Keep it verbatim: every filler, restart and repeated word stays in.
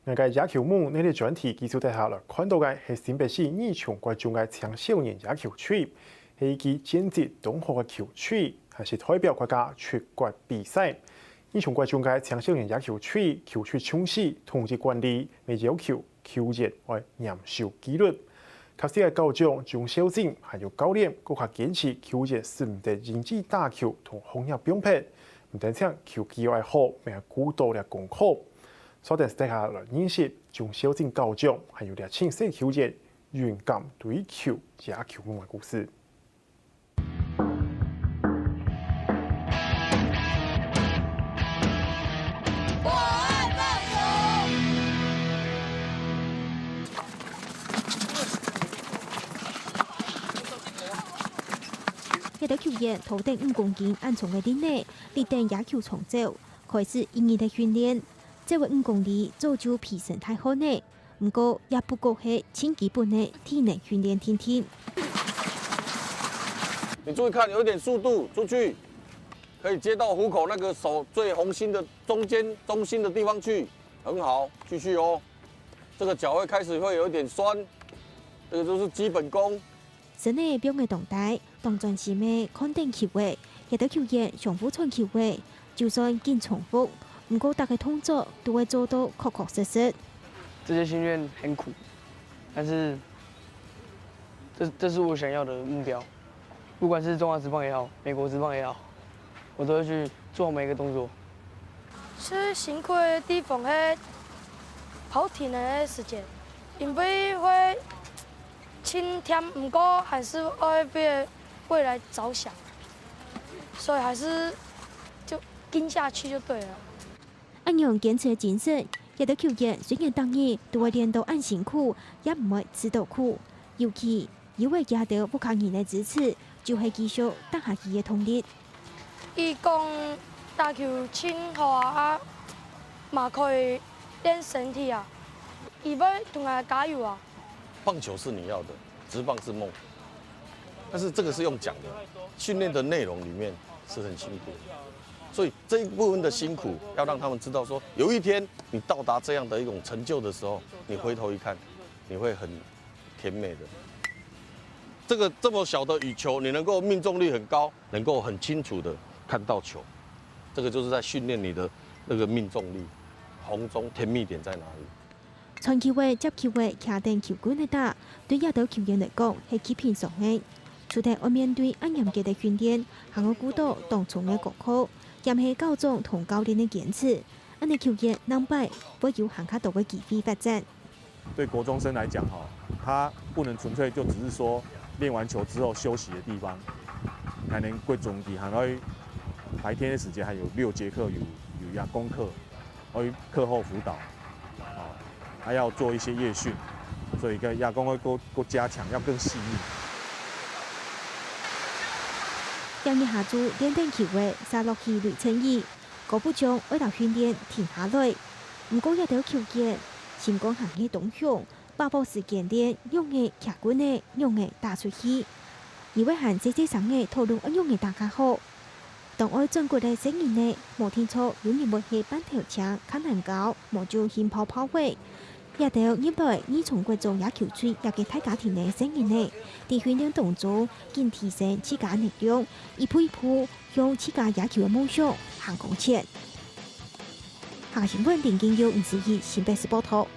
𠊎个野球夢系列專題，繼續帶大家來看到个係新北市二重國中个青少年野球隊，係一支戰績當好个球隊，也係代表國家出國比賽。二重國中个青少年野球隊，球隊重視統一管理，也要求球員愛嚴守紀律。較細个校長鍾肇政還有教練，更加堅持球員使毋得因為打球同學業放忒，毋單淨球技愛好，也顧到了功課。 坐等大家來認識鍾肇政校長，還有這群細球員勇敢追求野球夢个故事。這兜球員拖等五公斤恁重个輪仔，立等野球場走，開始一日个訓練。 走个五公里早就洎身大汗了，毋過也不過係盡基本个體能訓練定定。你注意看，有一點速度，出去，可以接到虎口那個手最紅心的中間，中心的地方去，很好，繼續哦。這個腳會開始會有一點痠，這個就是基本功。 身仔放个當低，當專心个看等球仔，這兜球員相互傳球仔，就算緊重複，毋過逐个動作都會做到確確實實。這些訓練很苦，但是這，這是我想要的目標。不管是中華職棒也好，美國職棒也好，我都會去做每一個動作。最辛苦个地方係跑停个時間，因為會盡忝，毋過還是愛為未來著想，所以還是就拼下去就對了。恁樣堅持个精神，這兜球員雖然逐日都會練到恁辛苦，也毋會試著苦。尤其 有了佢兜屋下人个支持，就係繼續打下去个動力。佢講打球盡好啊，啊，嘛可以練身體啊，佢會同𠊎加油啊。棒球是你要的，職棒是夢，但是這個是用講的，訓練的內容裡面是很辛苦的，所以這一部分的辛苦要讓他們知道說，有一天你到達這樣的一種成就的時候，你回頭一看，你會很 甜美的。這個這麼小的羽球，你能夠命中率很高，能夠很清楚的看到球，這個就是在訓練你的那個命中力，紅中甜蜜點在哪裡？傳球仔、接球仔，擎等球棍仔打，對這兜球員來講係極平常个。除忒愛面對恁嚴格个訓練，還愛顧到當重个功課，也係校長同教練个堅持，恁呢球員另擺會有還較多个機會發展。 對國中生來講，哈，他不能純粹就只是說練完球之後休息的地方，還能過中期，還要白天的時間還有六節課有有夜功課，還有課後輔導，哦，還要做一些夜訓，所以跟夜功會更更加強，要更細膩。兩日下晝練等球仔，續落去雷陣雨，高不將愛摎訓練停下來。毋過這兜球員，心肝還係當雄， 把握時間練仰仔擎棍仔，仰仔打出去。佢會還細細聲仔討論愛仰仔打較好。當愛轉過來細人仔，無定著有人會係半頭青、較難教，無就興泡泡仔。這兜入來二重國中野球隊這個大家庭个細人仔，在訓練當中緊提升自家能量，一步一步向自家野球个夢想行向前。客家新聞林金佑、吳思怡新北市報導。